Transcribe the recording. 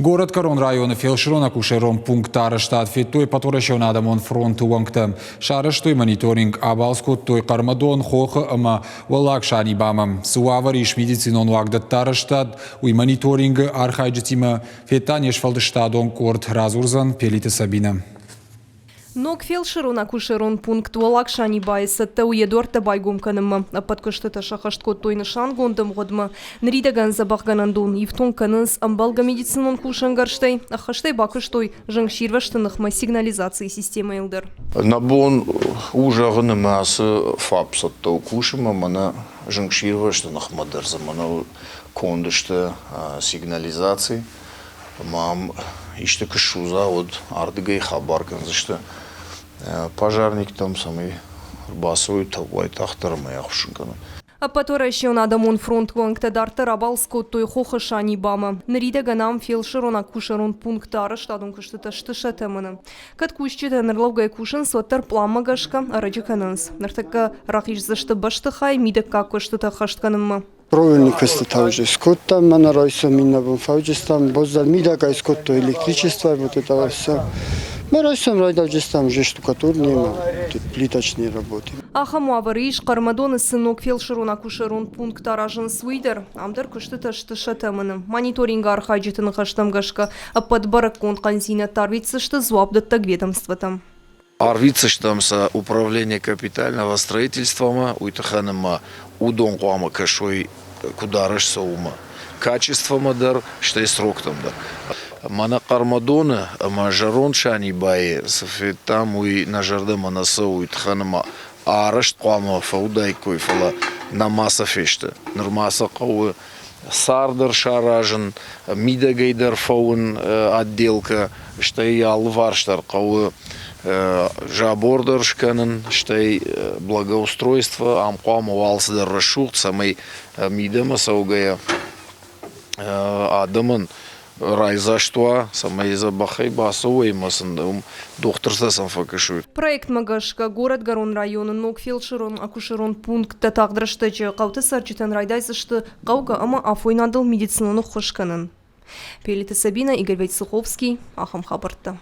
Горӕтгӕрон районы фелсырон-акушерон пункты арӕзтад федтой Ӕппӕтуӕрӕсеон адӕмон фронты уӕнгтӕ. Сарӕзтой мониторинг, абалц кодтой Хъӕрмӕдон, Хохы ӕмӕ Уӕллаг Санибамӕ. Цы уавӕр ис медицинон уагдӕтты арӕзтад, уый мониторингы архайджытимӕ федта не сфӕлдыстадон къорд, радзурдзӕн Пелиты Сабинӕ. Ног фелсырон-акушерон пункт Уӕллаг Санибайы цӕттӕ у йӕ дуӕрттӕ байгом кӕнынмӕ. Ӕппӕт куыстытӕ сӕххӕст кодтой нысангонд ӕмгъуыдмӕ. Ныридӕгӕн дзӕбӕхгӕнӕндон ифтонг кӕнынц ӕмбӕлгӕ медицинон кусӕнгӕрзтӕй, ӕххӕстӕй бакуыстой зынгсирвӕзты ныхмӕ сигнализацийы системӕйыл дӕр. Нӕ бон у зӕгъын ӕмӕ ацы ФАП цӕттӕ у кусынмӕ, мӕнӕ зынгсирвӕзты ныхмӕ дӕр дзы мӕнӕ конд сты сигнализаци. Ӕмӕ ам исты куы ссудза, уӕд ардыгӕй хабар кӕндзысты пожарниктӕм, цӕмӕй ӕрбацӕуой уайтагъддӕр ӕмӕ йӕ ахуыссын кӕной. Ӕппӕтуӕрӕсеон адӕмон фронты уӕнгтӕ дарддӕр абалц кодтой Хохы Санибамӕ. Ныридӕгӕн ам фелсырон-акушерон пункты арӕзтадон куыстытӕ сты сӕ тӕмӕны. Кӕд кусджытӕ нырлӕугӕ кусынц, уӕддӕр пъланмӕ гӕсгӕ ӕрӕджы кӕнынц. Ныртӕккӕ рахиздзысты бӕстыхай мидӕггаг куыстытӕ ӕххӕст кӕнынмӕ. Правильный куыстытӕ уже скодтам, мӕнӕ райсом иннӕ бон фӕуджыстам, боздӕр мидӕгӕй скодтой электричество, вот это все. Мы райсом райдайджыстам уже штукатурные, тут плиточные работы. Ахӕм уавӕры ис Хъӕрмӕдоны цы ног фелсырон-акушерон пункт аразынц, уый дӕр. Ам дӕр куыстытӕ сты сӕ тӕмӕны. Мониторингы архайджыты ныхӕстӕм гӕсгӕ, ӕппӕт бӕрӕггонд хъӕндзинӕдтӕ арвитдзысты дзуапдӕттӕг ведомствотӕм. Арвитдзыстӕм сӕ управление капитального строительствомӕ, уый тыххӕн ӕмӕ уыдон хъуамӕ кӕсой, куыд арӕзт цӕуы, уымӕ. Качествомӕ дӕр, стӕй сроктӕм дӕр. Мӕнӕ Хъӕрмӕдоны ӕмӕ зӕронд Санибайы цы федтам, уый нӕ зӕрдӕмӕ нӕ цӕуы, уый тыххӕн ӕмӕ арӕзт хъуамӕ фӕуыдаиккой, фӕлӕ нӕма сӕ фесты. Нырма сӕ хъӕуы цар дӕр саразын, мидӕгӕй дӕр фӕуын отделкӕ, стӕй алыварс дӕр хъӕуы забор дӕр скӕнын, стӕй благоустройство, ам хъуамӕ уа алцыдӕр рӕсугъд, цӕмӕй мидӕмӕ цӕугӕйӕ адӕмӕн райдзаст уа, цӕмӕй дзӕбӕхӕй бацӕуой ӕмӕ сын уым дохтыртӕ сӕм фӕкӕсой. Проектмӕ гӕсгӕ горӕтгӕрон районы ног фелсырон-акушерон пункттӕ тагъд рӕстӕджы хъӕуты цӕрджытӕн райдайдзысты хъӕугӕ ӕмӕ афойнадыл медицинон ӕххуыс кӕнын. Пелиты Сабина, Игорь Войцеховский, ахӕм хабӕрттӕ.